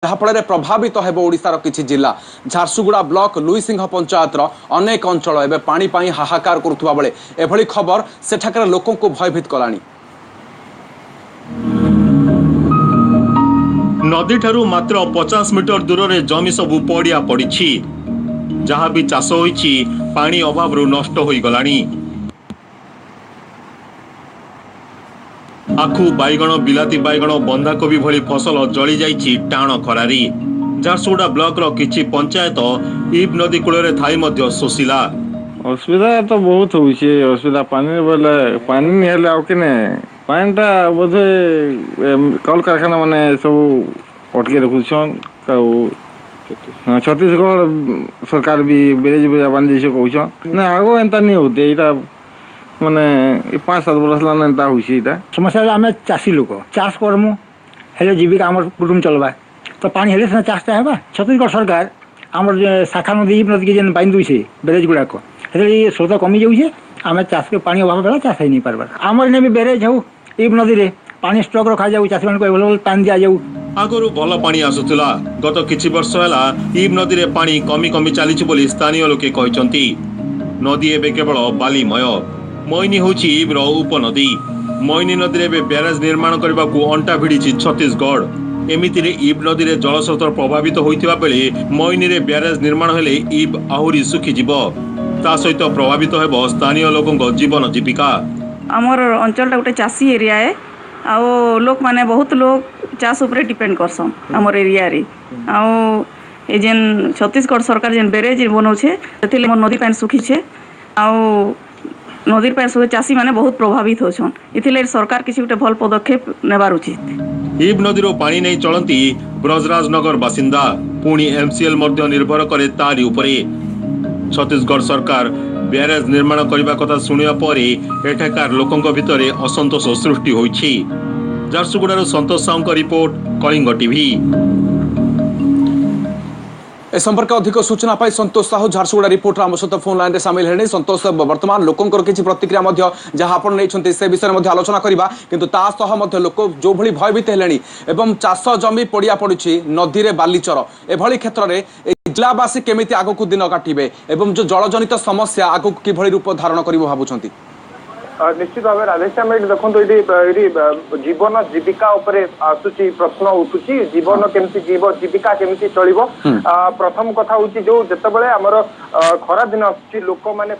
ଯାହାଫଳରେ ପ୍ରଭାବିତ ହେବ ଓଡ଼ିଶାର କିଛି ଜିଲ୍ଲା। ଝାରସୁଗୁଡ଼ା ବ୍ଲକ ଲୁଇସିଂହ ପଞ୍ଚାୟତର ଅନେକ ଅଞ୍ଚଳ ଏବେ ପାଣି ପାଇଁ ହାହାକାର କରୁଥିବା ବେଳେ ଏଭଳି ଖବର ସେଠାକାର ଲୋକଙ୍କୁ ଭୟଭୀତ କଲାଣି। ନଦୀଠାରୁ ମାତ୍ର 50 ମିଟର ଦୂରରେ ଜମି ସବୁ ପଡ଼ିଆ ପଡ଼ିଛି। ଯାହା ବି ଚାଷ ହୋଇଛି ପାଣି ଅଭାବରୁ ନଷ୍ଟ ହୋଇଗଲାଣି। ଆଖୁ, ବାଇଗଣ, ବିଲାତି ବାଇଗଣ, ବନ୍ଧାକୋବି ଭଳି ଫସଲ ଜଳିଯାଇଛି ଟାଣ ଖରାରେ। ଝାରସୁଗୁଡ଼ା ବ୍ଲକର କିଛି ପଞ୍ଚାୟତ ଇବ୍ ନଦୀ କୂଳରେ ଥାଇ ମଧ୍ୟ ଶୋଷିଲା। ଅସୁବିଧା ତ ବହୁତ ହଉଛି। ଅସୁବିଧା ପାଣି ବୋଇଲେ ପାଣି ହେଲେ ଆଉ କିନେ ପାଣିଟା ବୋଧେ କଳକାରଖାନା ମାନେ ସବୁ ଅଟକେଇ ରଖୁଛନ୍। ଆଉ ଛତିଶଗଡ଼ ସରକାର ବି ବ୍ୟାରେଜ ବାନ୍ଧି ଦେଇଛେ କହୁଛନ୍ ନା। ଆଗ ଏନ୍ତା ନି ହଉତେ, ଏଇଟା ମାନେ 5-7 ବର୍ଷ ହେଲା ଏନ୍ତା ହଉଛି ଏଇଟା। ସମସ୍ୟା ହେଲା ଆମେ ଚାଷୀ ଲୋକ, ଚାଷ କରମୁ ହେଲେ ଜୀବିକା ଆମର କୁଟୁମ୍ବ ଚଲବା, ତ ପାଣି ହେଲେ ସିନା ଚାଷଟା ହେବା। ଛତିଶଗଡ଼ ସରକାର ଆମର ଯେ ଶାଖା ନଦୀ ନଦୀକି ଯେନ୍ ବାନ୍ଧି ଦଉଛେ ବ୍ୟାରେଜ ଗୁଡ଼ାକ, ସେଥିରେ ସ୍ରୋତ କମି ଯାଉଛେ। ଆମେ ଚାଷକେ ପାଣି ଅଭାବ ହେଲା, ଚାଷ ହେଇ ନାଇଁ ପାରବାର। ଆମର ଏନେ ବି ବ୍ୟାରେଜ ହଉ, ଇବ୍ ନଦୀରେ ପାଣି ଷ୍ଟକ୍ ରଖାଯାଉ, ଚାଷୀମାନଙ୍କୁ ଆଭେଲେବଲ୍ ପାଣି ଦିଆଯାଉ। ଆଗରୁ ଭଲ ପାଣି ଆସୁଥିଲା, ଗତ କିଛି ବର୍ଷ ହେଲା ଇବ୍ ନଦୀରେ ପାଣି କମି କମି ଚାଲିଛି ବୋଲି ସ୍ଥାନୀୟ ଲୋକେ କହିଛନ୍ତି। ନଦୀ ଏବେ କେବଳ ବାଲିମୟ। ମଇନି ହେଉଛି ଇବ୍ର ଉପନଦୀ। ମଇନି ନଦୀରେ ଏବେ ବ୍ୟାରେଜ ନିର୍ମାଣ କରିବାକୁ ଅଣ୍ଟା ଭିଡ଼ିଛି ଛତିଶଗଡ଼। ଏମିତିରେ ଇବ୍ ନଦୀରେ ଜଳସ୍ରୋତ ପ୍ରଭାବିତ ହୋଇଥିବା ବେଳେ ମଇନିରେ ବ୍ୟାରେଜ ନିର୍ମାଣ ହେଲେ ଇବ୍ ଆହୁରି ଶୁଖିଯିବ। ତା ସହିତ ପ୍ରଭାବିତ ହେବ ସ୍ଥାନୀୟ ଲୋକଙ୍କ ଜୀବନ ଜୀବିକା। ଆମର ଅଞ୍ଚଳଟା ଗୋଟେ ଚାଷୀ ଏରିଆ ଏ, ଆଉ ଲୋକମାନେ ବହୁତ ଲୋକ ଚାଷ ଉପରେ ଡିପେଣ୍ଡ କରସନ୍ ଆମର ଏରିଆରେ। ଆଉ ଏ ଯେନ୍ ଛତିଶଗଡ଼ ସରକାର ଯେନ୍ ବ୍ୟାରେଜ ବନଉଛେ, ସେଥିଲାଗି ଆମର ନଦୀ ପାଣି ଶୁଖିଛେ। ଆଉ ନଦୀର ପାଣି ଶୁଖି ଚାଷୀମାନେ ବହୁତ ପ୍ରଭାବିତ ହଉଛନ୍। ଏଥିଲାଗି ସରକାର କିଛି ଗୋଟେ ଭଲ ପଦକ୍ଷେପ ନେବାର ଉଚିତ। ଇବ୍ ନଦୀରୁ ପାଣି ନେଇ ଚଳନ୍ତି ବ୍ରଜରାଜନଗର ବାସିନ୍ଦା। ପୁଣି ଏମସିଏଲ୍ ମଧ୍ୟ ନିର୍ଭର କରେ ତାରି ଉପରେ। ଛତିଶଗଡ଼ ସରକାର ବ୍ୟାରେଜ ନିର୍ମାଣ କରିବା କଥା ଶୁଣିବା ପରେ ଏଠାକାର ଲୋକଙ୍କ ଭିତରେ ଅସନ୍ତୋଷ ସୃଷ୍ଟି ହୋଇଛି। ଝାରସୁଗୁଡ଼ାରୁ ସନ୍ତୋଷ ସାହୁଙ୍କ ରିପୋର୍ଟ, କଳିଙ୍ଗ ଟିଭି। ଏ ସମ୍ପର୍କେ ଅଧିକ ସୂଚନା ପାଇଁ ସନ୍ତୋଷ ସାହୁ ଝାରସୁଗୁଡ଼ା ରିପୋର୍ଟର ଆମ ସହିତ ଫୋନ୍ ଲାଇନ୍ରେ ସାମିଲ ହେଲେଣି। ସନ୍ତୋଷ, ବର୍ତ୍ତମାନ ଲୋକଙ୍କର କିଛି ପ୍ରତିକ୍ରିୟା ମଧ୍ୟ ଯାହା ଆପଣ ନେଇଛନ୍ତି ସେ ବିଷୟରେ ମଧ୍ୟ ଆଲୋଚନା କରିବା, କିନ୍ତୁ ତା ସହ ମଧ୍ୟ ଲୋକ ଯେଉଁଭଳି ଭୟଭୀତ ହେଲେଣି ଏବଂ ଚାଷ ଜମି ପଡ଼ିଆ ପଡ଼ୁଛି, ନଦୀରେ ବାଲିଚର, ଏଭଳି କ୍ଷେତ୍ରରେ ଏ ଜିଲ୍ଲାବାସୀ କେମିତି ଆଗକୁ ଦିନ କାଟିବେ ଏବଂ ଯେଉଁ ଜଳଜନିତ ସମସ୍ୟା ଆଗକୁ କିଭଳି ରୂପ ଧାରଣ କରିବ ଭାବୁଛନ୍ତି? ନିଶ୍ଚିତ ଭାବେ ରାଧେଶ୍ୟାମ, ଏଇଠି ଦେଖନ୍ତୁ, ଏଇଠି ଜୀବନ ଜୀବିକା ଉପରେ ଆସୁଛି, ପ୍ରଶ୍ନ ଉଠୁଛି, ଜୀବନ କେମିତି ଜୀବ, ଜୀବିକା କେମିତି ଚଳିବ। ପ୍ରଥମ କଥା ହଉଛି ଯୋଉ ଯେତେବେଳେ ଆମର ଖରା ଦିନ ଆସୁଛି ଲୋକମାନେ